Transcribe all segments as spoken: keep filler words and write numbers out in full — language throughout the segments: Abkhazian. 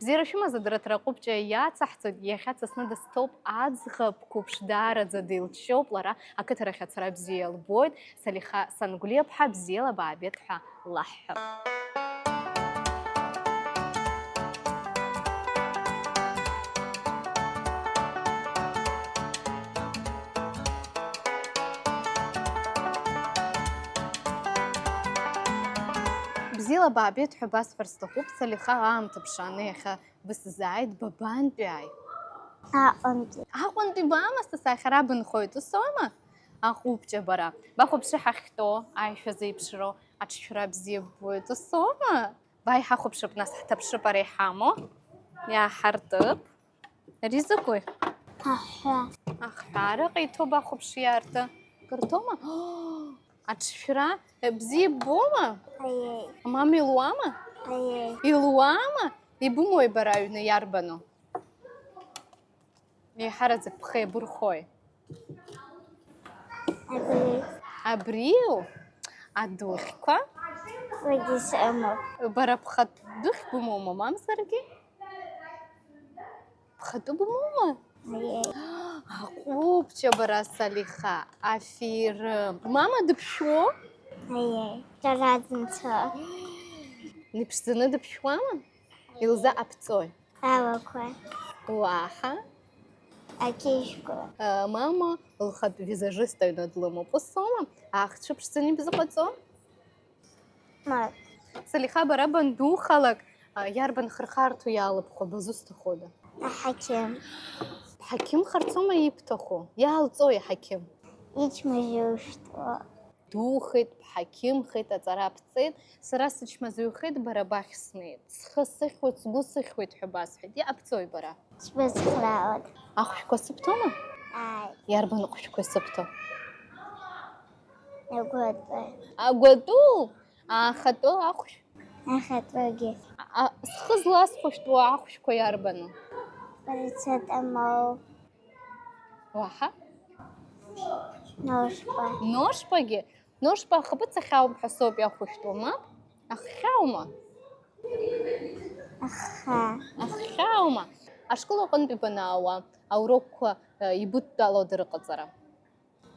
Бзиара шәымаз, адырраҭара аҟәыбҷа иацаҳҵоит, иахьа дсасны дыстәоуп аӡӷаб қәыԥш, даараӡа дилччоуп лара, ақыҭарахь ацара бзиа лбоит, Салиха Сангәлиаԥҳа, бзиала баабеит ҳәа лаҳҳәап. Бзиала баабеит ҳәа басҳәар сҭахуп, Салиха, аамҭа ԥшааны иахьа бысзааит, бабантәи ааи? Аҟәантәи. Аҟәантәи баамызт, асахьара бынхоит, ус аума? Аҟәыбҷа бара. Бахәаԥши ҳахьтәоу, аишәа зеиԥшроу, аҿшәра бзиа ббоит, ус аума? Бааи ҳахәаԥшып, нас ҳҭаԥшып ара иҳамоу. Иааҳартып. Ари закәи? Аҳәа. Ахҳәаара ҟаиҭо бахәаԥши арҭы. Кыр ҭоума? Аҿшәра, э, бзиа ббома? Аиеи. Мама илуама? Аиеи. Илуама? Ибымои бара аҩны иарбану? Еиҳараӡак бхы еибырхои? Абри. Абриу? Адухьқәа? Уигьы сымоуп. Бара бхатә духь бымоума, мамзаргьы? Бхатәы бымоума? Аиеи. Аҟәыбҷа бара, Салиха, аферым. Мама дыԥшәоу? Аиеи. Дара дынцо. Иԥшӡаны дыԥшәуама? Илзаҟабҵои? Алақәа. Уаҳа? Ақьышәқәа. Э, мама лхатә визажист аҩны длымоуп. Ус аума? Ахцәа ԥшӡаны ибзыҟаҵо? Мап. Салиха, бара бандухалак, а, иарбан хырхарҭоу иаалыбхуа бызусҭахуда? Аҳақьым. Бҳақьымхарцоума ибҭаху? Иаалҵои аҳақьым? Ичмазаҩхеит. Духеит, бҳақьымхеит, аҵара бҵеит, сара сычмазаҩхеит, бара бахь снеит. Схы сыхьуеит, сгәы сыхьуеит ҳәа басҳәеит. Иҟабҵои бара? Сбыцхраауеит. Ахәшәқәа сыбҭома? Ааи. Иарбан ҟәшәқәа сыбҭо? Агәатәы. Агәатәу? Ахатәы ахәшә? Ахатәыгьы. А, схы зласхәышәтәуа ахәшәқәа иарбану? Парацетамол. Уаҳа? Ношпа. Ношпагьы? Ношпа ахаԥыц ахьаумҳәа соуп иахәышәтәуа, мап? Аххьаума? Аха. Аххьаума? Ашкол аҟынтәи банаауа, аурокқәа, э, ибыдтәалоу дырҟаҵара?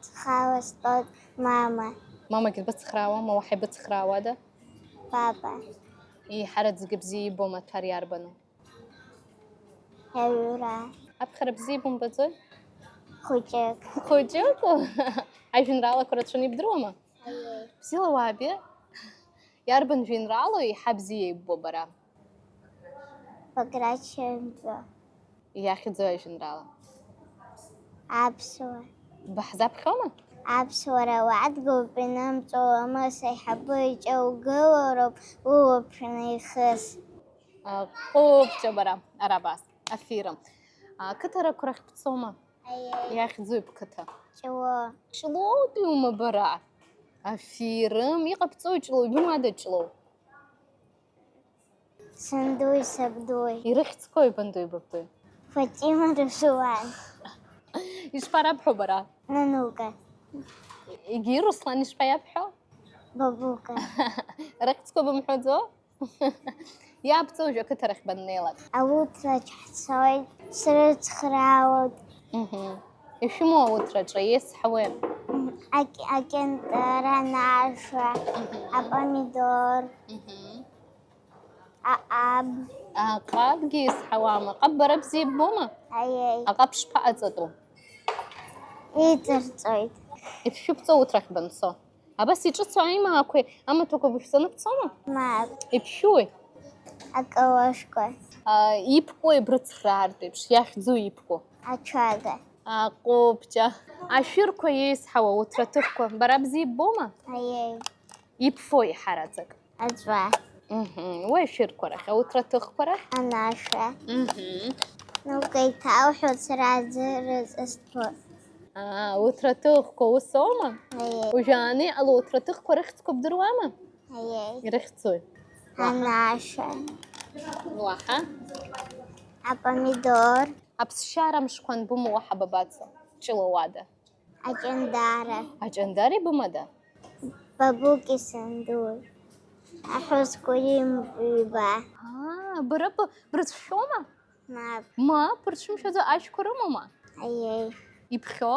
Схала стәоуп, мама. Мамагьы дбыцхраауама, уаҳа ибыцхраауада? Папа. Еиҳараӡәгьы бзиа ибо амаҭәар иарбану? Аҩра. Аԥхьара бзиа ибымбаӡои? Хәыҷык. Хәыҷыку? Ажәеинраалақәа рацәаны ибдыруама? Аиеи. Бзиала уаабеит. Иарбан жәеинраалоу еиҳа бзиа иббо бара? Баграт Шьынқәба. Иахьӡу ажәеинраала? Аԥсуа. Баҳзаԥхьома? Аԥсуара уадгылоуп, инымҵәо ламыс аиҳабы иҿы угылароуп, улаԥш наихыс. Аҟәыбҷа бара, ара абас, аферым. Ақыҭарақәа рахь бцома? Аиеи. Иахьӡуи бқыҭа? Ҷлоу. Ҷлоутәиума бара? Аферым, иҟабҵои Ҷлоу, ибымада Ҷлоу? Сандуи сабдуи. Ирыхьӡқәои бандуи бабдуи? Фатима, Руслан. Ишԥарабҳәо бара? Нанука. Егьи Руслан ишԥаиабҳәо? Бабука. Рыхьӡқәа бымҳәаӡо? Иаабҵои уажәы ақыҭарахь баннеилак? Ауҭраҿ ҳцоит, срыцхраауеит. Мгм. Ишәымоу ауҭраҿы еизҳауеи? М, акь-, акьантара, анаша, мгм, апомидор, мгм, аҟаб. Аҟабгьы еизҳауама? Аҟаб бара бзиа иббома? Аиеи. Аҟаб шԥаҟаҵатәу? Иҵарҵоит. Ишәыбҵо ауҭрахь банцо? Абас иҿыцу аимаақәеи амаҭәақәа бышәҵаны бцома? Мап. Иԥшәуи? Акалошка. А, ибкуеи брыцхраартә еиԥш, иахьӡу ибку? Аҽага. Аҟәыбҷа. Ашәырқәа еизҳауа ауҭраҭыхқәа бара бзиа иббома? Аиеи. Ибфои ҳараӡак? Аҵәа. Мгм. Уи ашәырқәа рахь, ауҭраҭыхқәа рахь? Анаша. Мгм. Наука иҭалҳәо сара аӡы рыҵасҭәо. Аа, уҭраҭыхқәа ус аума? Аиеи. Уажәааны иҟало уҭраҭыхқәа рыхьӡқәа бдыруама? Аиеи. Ирыхьӡои? Анаша. Уаҳа? Апомидор. Аԥсшьара мшқәа анбымоу уаҳа бабацо? Ҷлоу ада. Аҷандара. Аҷандара ибымада? Бабуки сандуи. Аҳәысқәа имоуп ҩба. Аа, Бара б-, брыцәшәома? Мап. Мап, рцәымшәаӡо ашәқәа рымоума? Аиеи. Иԥхьо?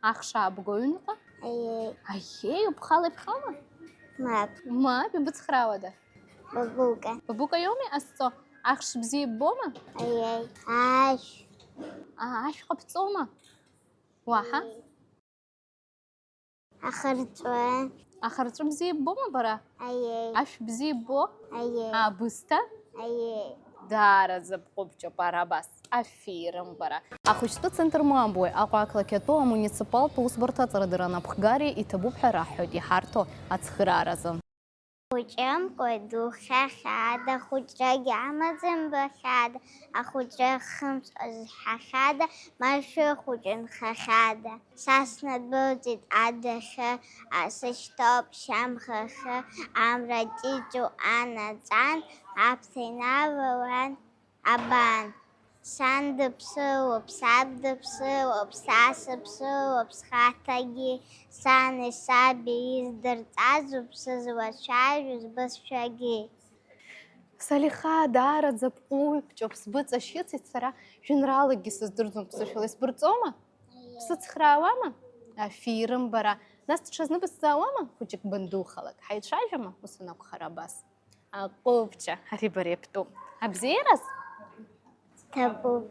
Ахш аабго аҩныҟа? Аиеи. Аиеи, убхала иԥхьома? Мап. Мап, ибыцхраауада? Бабука. Бабука иоуми ҟазҵо? Ахш бзиа иббома? Аиеи. Ашә. Аа, ашә ҟабҵома? Уаҳа? Аиеи. Ахырҵәы. Ахырҵәы бзиа иббома бара? Аиеи. Ашә бзиа иббо? Аиеи. Аабысҭа? Аиеи. Даараӡа бҟәыбҷоуп ара абас. Аферым бара. Ахәыҷтәы центр Мамбуеи Аҟәа ақалақь атәы амуниципалтә усбарҭа аҵарадырра анапхгареи иҭабуп ҳәа раҳҳәоит иҳарҭо ацхырааразы. Хәыҷымкәа духьахьада, хәыҷрагь амаӡам бахьада, ахәыҷра хымҵәазҳахьада, ма шәыхәыҷы нхахьада. Са снадәылҵит адәахьы, а, сышьҭоуп шьамхахьы, амра ҷыҷу анаҵан, аԥҭа инавалан, абан. Сан дыԥсылоуп, саб дыԥсылоуп, са сыԥсылоуп схаҭагьы, сани саби издырҵазоуп сызлацәажәоз бызшәагьы. Салиха, даараӡа бҟәыбҷоуп, сбыҵашьыцит сара, жәеинраалакгьы сыздырӡом ԥсышәала, исбырҵома? Бсыцхраауама? Аферым бара. Нас даҽазны бысзаауама, хәыҷык бандухалак? Ҳаицәажәама, ус анакәхар абас? Аҟәыбҷа, ари бара иабтәуп. Абзиараз? Ҭабуп.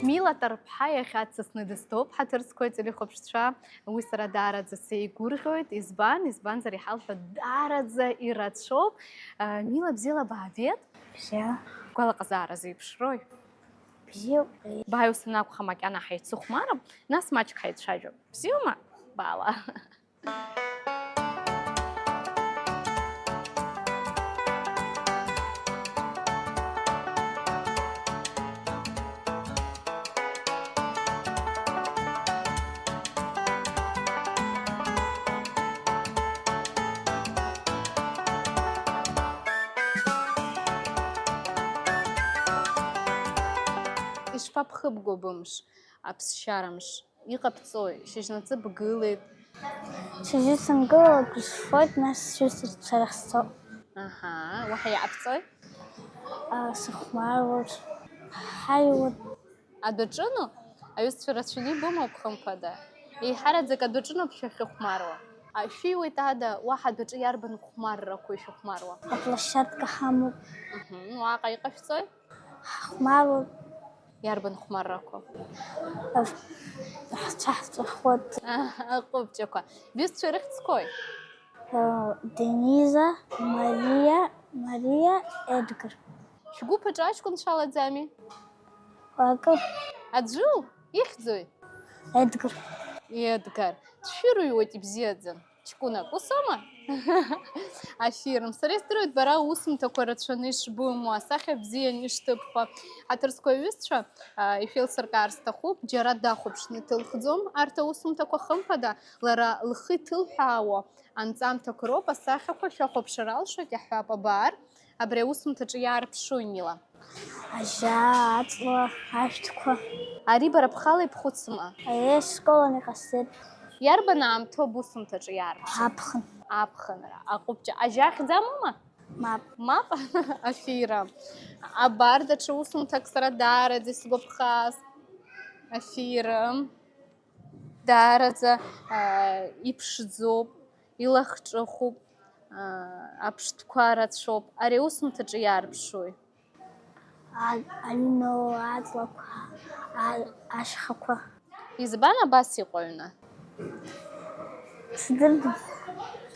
Милаҭ Арԥҳа иахьа дсасны дыстәоуп, ҳаҭыр зқәу ателехәаԥшцәа. Уи сара даараӡа сеигәырӷьоит. Избан? Избанзар, иҳалҳәо даараӡа ирацәоуп. Мила, бзиала баабеит. Бзиа. Гәалаҟазаара зеиԥшрои? Бзиоуп. Бааи, ус анакәха, макьана ҳаицыхәмарып, нас маҷк ҳаицәажәап. Бзиоума? Баала. Ишԥаԥхыбго бымш, аԥсшьарамш? Иҟабҵои? Шьыжьнаҵы бгылеит. Шьыжьы сангылалак исфоит, нас сҩызцәа рахь сцоит. Аҳа, уаҳа иҟабҵои? А, сыхәмаруеит, ҳаиуеит. Адәаҿыну? Аҩызцәа рацәаны ибымоуп, хымԥада. Еиҳараӡак адәаҿыноуп шәахьыхәмаруа. А, шәиуеит ада, уаҳа адәаҿы иарбан хәмаррақәоу ишәыхәмаруа? Аплощадка ҳамоуп. Мҳм, уаҟа иҟашәҵои? Ҳахәмаруп. Иарбан хәмаррақәа? Ҳцәаҳҵәахуеит. Аҟәыбҷақәа. Бҩызцәа ирыхьӡқәои? Э, Дениза, Мариа, Мариа, Едгар. Шәгәыԥ аҿы аҷкәынцәа алаӡами? Акы. Аӡәу? Ихьӡуи? Едгар. Едгар. Дшәыруҩуеит ибзиаӡаны. Ҷкәынак, усоума? Аферым. Сара издыруеит, бара аусумҭақәа рацәаны ишбымоу, асахьа бзианы ишҭыбхуа. Ҳаҭыр зқәу аҩызцәа, а, ишәеилсыркаар сҭахуп, џьара дахәаԥшны иҭылхӡом арҭ аусумҭақәа, хымԥада, лара лхы иҭылҳәаауа анҵамҭақәа роуп, асахьақәа шәахәаԥшыр алшоит, иаҳҳәап, абар, абри аусумҭаҿы иаарԥшуи, Мила? Ажьа, аҵла, ашәҭқәа. Ари бара бхала ибхәыцма? Аиеи, сшколан иҟасҵеит. Иарбан аамҭоу бусумҭаҿы иаарԥшуа? Аԥхын. Аԥхынра, аҟәыбҷа. Ажьа ахьӡ амоума? Мап. Мап? Аферым. Абар даҽа усумҭак сара даараӡа исгәаԥхаз. Аферым. Даараӡа, аа, иԥшӡоуп, илахҿыхуп. аа, аԥштәқәа рацәоуп. Ари аусумҭаҿы иаарԥшуи? А-, аҩны аҵлақәа, а-, ашьхақәа. Избан абас иҟоу аҩны? Сдырӡом.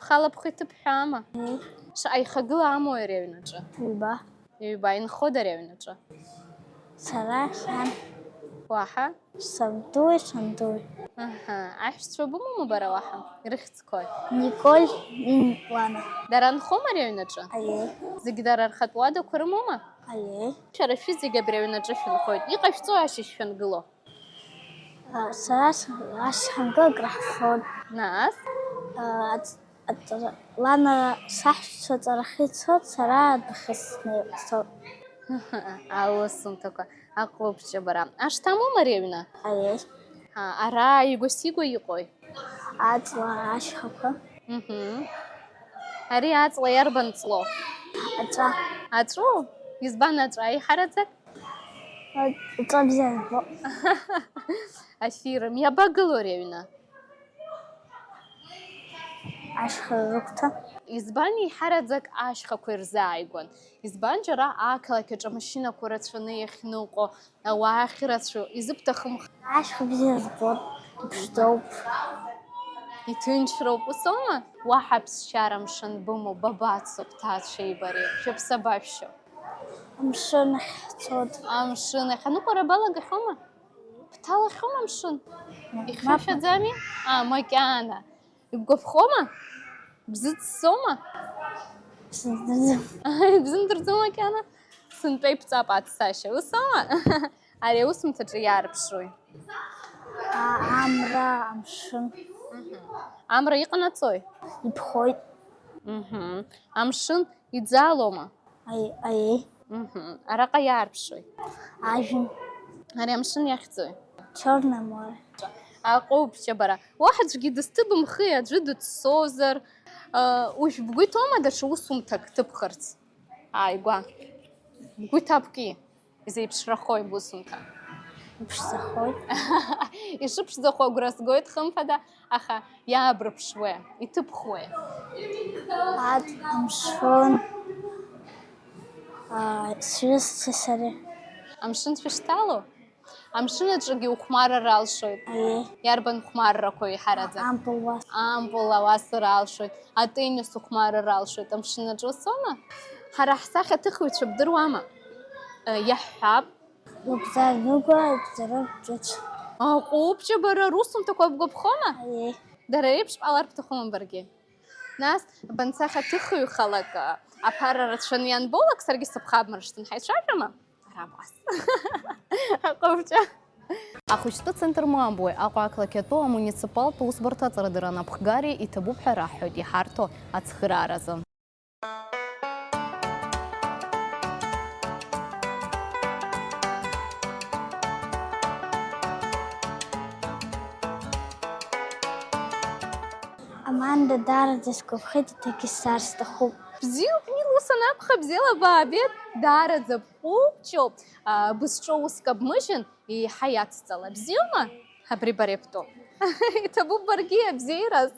Бхала бхы иҭыбҳәаама? Ыы. Шаҟа ихагыла амои ари аҩнаҿы? Ҩба. Ҩба, инхода ари аҩнаҿы? Сара, сан. Уаҳа? Сабдуи сандуи. Аҳа, аҳәшьцәа бымоума бара уаҳа? Ирыхьӡқәои? Николь, Ин-, Лана. Дара нхома ари аҩнаҿы? Аиеи. Зегь дара рхатә уадақәа рымоума? Аиеи. Шәара шәызегь абри аҩнаҿы шәынхоит. Иҟашәҵои ашьыжь шәангыло? А, сара с-, ас ҳангылак раҳфон. Нас? А, аҵ-, аҵ-, Лана саҳәшьцәа ҵарахьы ицоит, сара адәахьы снеиуа соуп. Аусумҭақәа, аҟәыбҷа бара. Ашҭа амоума ари аҩны? Аиеи. А, ара игәа-сигәа иҟои? Аҵла ашьхақәа. Мгм. Ари аҵла иарбан ҵлоу? Аҵәа. Аҵәу? Избан аҵәа аиҳараӡак? Аҵәа бзиа збо. Афирым, иабагылоу ари аҩны? Ашьха рыгәҭа. Избан еиҳараӡак ашьхақәа ирзааигәан? Избан џьара ақалақь аҿы амашьынақәа рацәаны иахьныҟәо, ауаа ахьрацәоу, изыбҭахымхеи? Ашьха бзиа збоит, иԥшӡоуп. Иҭынчроуп, усоума? Уаҳа ԥсшьара мшын бымоу, бабацо, бҭаацәеи бареи, шәыԥсы абашәшьо? Амшын ахь ҳцоит. Амшын ахь. Аныҟәара балагахьоума? Бҭалахьоума амшын? Мап. Ихьшәашәаӡами? А, макьана. Ибгәаԥхома? Бзыӡсома? Сыздырӡом. Ибзымдырӡо макьана? Сынтәа ибҵап аццашьа. Усоума? Ари аусумҭаҿы иаарԥшуи? А, амра, амшын. Мгм. Амра иҟанаҵои? Иԥхоит. Мгм. Амшын иӡалома? Аи-, аиеи. Мгм. Араҟа иаарԥшуи? Ажәҩан. Ари амшын иахьӡуи? Чёрное море. Аҟәыбҷа бара. Уаҳа аӡәгьы дызҭыбымхи, аӡәы дыӡсозар? Ы, уажә бгәы иҭоума даҽа усумҭак ҭыбхырц? Ааигәа. Бгәы иҭабки? Изеиԥшрахои бусумҭа? Иԥшӡахоит. Ишыԥшӡахо агәра згоит, хымԥада, аха иаабырԥшуеи, иҭыбхуеи? Ад, амшын, а, сҩызцәеи сареи. Амшын шәышьҭалоу? Амшын аҿгьы ухәмарыр алшоит. Аиеи. Иарбан хәмаррақәоу еиҳараӡак? Ампылуа. Ампылуа уасыр алшоит, атеннис ухәмарыр алшоит. Амшын аҿы усоума? Ҳара ҳсахьаҭыхыҩцәа бдыруама? Э, иаҳҳәап. Лыбзарныгәа џьара ҿыц. Аҟәыбҷа бара, русумҭақәа бгәаԥхома? Аиеи. Дара реиԥш бҟалар бҭахума баргьы? Нас, бансахьаҭыхыҩхалак, аԥара рацәаны ианбоулак, саргьы сыԥхабмыршҭын, ҳаицәажәама? Ара абас. Аҟәыбҷа. Ахәыҷтәы центр Мамбуеи Аҟәа ақалақь атәы амуниципалтә усбарҭа аҵарадырра анапхгареи иҭабуп ҳәа раҳҳәоит иҳарҭо ацхырааразы. Аманда даараӡа сгәаԥхеит, иҭагьы сцар сҭахуп. Бзиоуп, Нил, ус анакәха, бзиала баабеит, даараӡа бҟәыбҷоуп, а, бызҿу уск абмыжьын, еиҳа иацҵала, бзиоума? Абри бара ибтәу. Иҭабуп баргьы абзиараз.